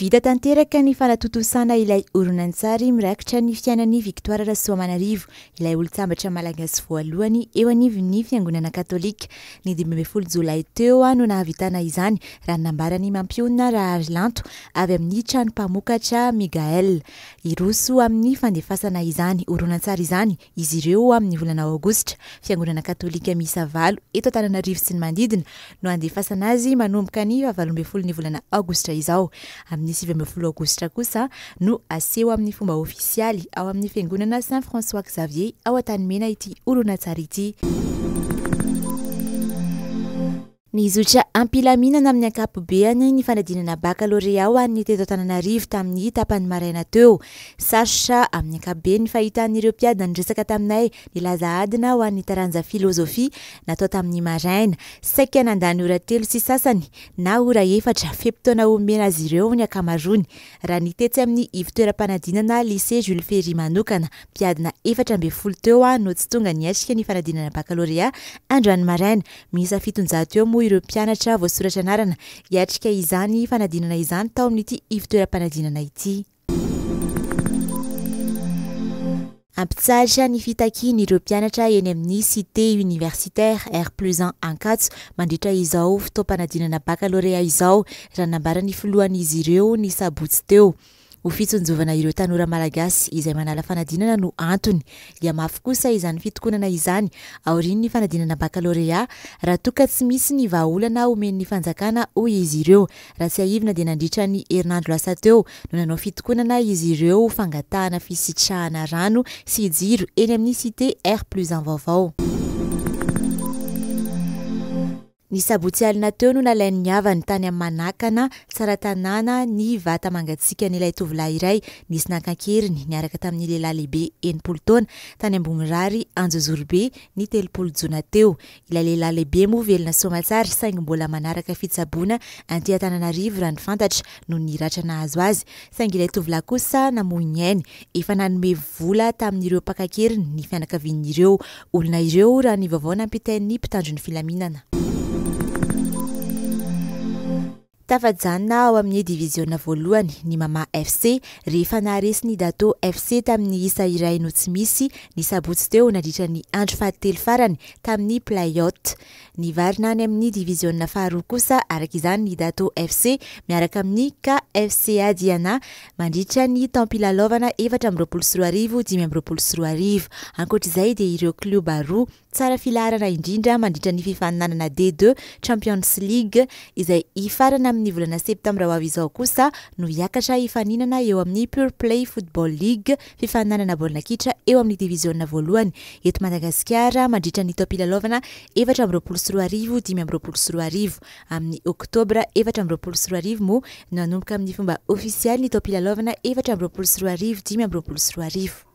Vita tanteraka ny fanatontosana ilay horonantsary mirakitra ny fiainan'i Victoire Rasoamanarivo, ilay olon-tsambatra malagasy voalohany eo anivon'ny fiangonana katolika. Ny 15 jolay teo no nahavitana izany, raha ny nambaran'i Mampionona Raharilanto avy amin'ny trano mpamokatra Migael. Hiroso amin'ny fandefasana izany horonantsary izany izy ireo amin'ny volana aogositra. Fiangonana katolika miisa valo eto Antananarivo sy ny manodidina no handefasana azy manomboka ny fahavalo ambin'ny folo ny volana aogositra izao. Amin'ny 19 aogositra kosa no haseho amin'ny fomba ofisialy ao amin'ny fiangonana Saint François Xavier ao Antanimena ity horonantsary ity. Nizotra am-pilaminana amin'ny ankapobeany ny fanadinana bakalorea ho an'ny teto Antananarivo tamin'ny tapany maraina teo. Sarotra amin'ny ankapobeny ny fahitan'ireo mpiadina niresaka taminay nilaza adina ho an'ny taranja filozofia natao tamin'ny maraina. Saika nandany ora telo sy sasany na ora efatra fe-potoana omena azy ireo ny ankamaroany. Raha ny tetsy amin'ny ivon-toeram-panadinana Lycée Jules Ferry manokana, mpiadina 14 teo no tsy tonga niatrika ny fanadinana bakalorea androany maraina. Miisa 700 eo moa ireo mpianatra voasoratra anarana hiatrika izany fanadinana izany tao amin'ity ivon-toeram-panadinana ity. Hampitsahatra ny fitakian'ireo mpianatra eny amin'ny Cité Universitaire R plus 1 Ankatso mandritra izao fotoam-panadinana bakalorea izao, raha nambaran'ny filohan'izy ireo ny sabotsy teo. Ho fitsinjovana ireo tanora malagasy izay manala fanadinana no antony. Hihamafy kosa izany fitokonana izany aorian'ny fanadinana bakalorea raha toa ka tsy misy ny vahaolana omen'ny fanjakana hoy izy ireo. Raha tsiahivina dia nandritra ny herinandro lasa teo no nanao fitokonana izy ireo ho fangatahana fisitrahana rano sy jiro eny amin'ny Cité R plus 1 vaovao. Ny sabotsy alina teo no nalain'ny havany tany amin'ny Manakana, Tsaratanàna, ny vata mangatsiakan'ilay tovolahy iray nisy naka an-keriny niaraka tamin'ny lehilahy lehibe 60 taona tany Ambohimirary, Anjozorobe, ny 30 jona teo. Ilay lehilahy lehibe moa velona soamatsara saingy mbola manaraka fitsaboana aty Antananarivo raha ny fantatra noho ny ratra nahazo azy saingy ilay tovolahy kosa namoy ny ainy. Efa nanome vola tamin'ireo mpaka an-keriny ny fianakavian'ireo olona ireo raha ny vaovao nampitain'ny mpitandro ny filaminana. Tafajanona ao amin'ny diviziona voalohany ny Mama FC rehefa naharesy ny Dato FC tamin'ny isa iray no tsy misy ny sabotsy teo nandritra ny andro fahatelo farany tamin'ny play-out. Nivarina any amin'ny diviziona faharoa kosa araka izany ny Dato FC miaraka amin'ny KFCA Diana mandritra ny taom-pilalaovana 2024 2025. Ankoatra izay dia ireo klioba roa tsara filaharana indrindra mandritra ny fifaninanana D2 Champions League izay hifarana amin'ny volana septambra ho avy izao kosa no hiakatra hifaninana eo amin'ny Pure Play Football League, fifaninanana baolina kitra eo amin'ny diviziona voalohany eto Madagasikara mandritra ny taom-pilalaovana 2024 2025. Amin'ny oktobra 2024 moa no hanomboka amin'ny fomba ofisialy ny taom-pilalaovana 2024 2025.